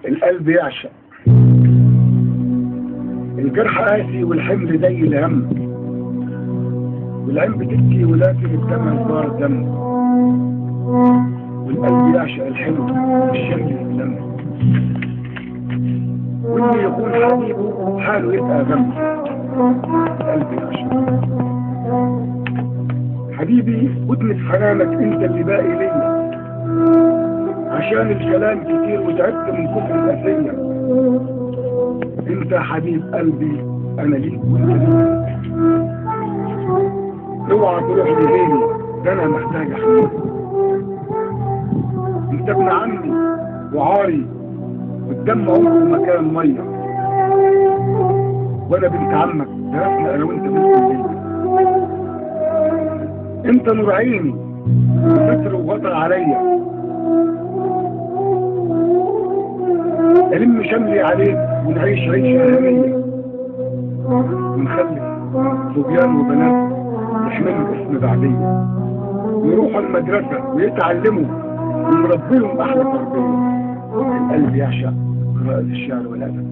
القلب يعشق. الجرح قاسي والحمل زي الهم، والعين بتبكي ولكن الدمع صار دم، والقلب يعشق الحلو والشمل يتلم، واللي يكون حبيبه حاله يبقى غم. القلب يعشق. حبيبي ودني في حنانك انت اللي باقي ليا، عشان الكلام كتير وتعبت من كتر الأذية. انت حبيب قلبي، انا ليك وانت ليا. اوعى تروح لغيري، ده انا محتاج احميك. انت ابن عمي وعاري، والدم عمره ما كان ميه، وانا بنت عمك، درسنا انا وانت بالكليه. انت نور عيني وستر وغطى عليا، ألم شملي عليك ونعيش عيشة هنية، ونخلف صبيان وبنات يحملوا اسم بعدية، ويروحوا المدرسة ويتعلموا ونربيهم أحلى تربية. القلب يعشق قراءة الشعر والأدب.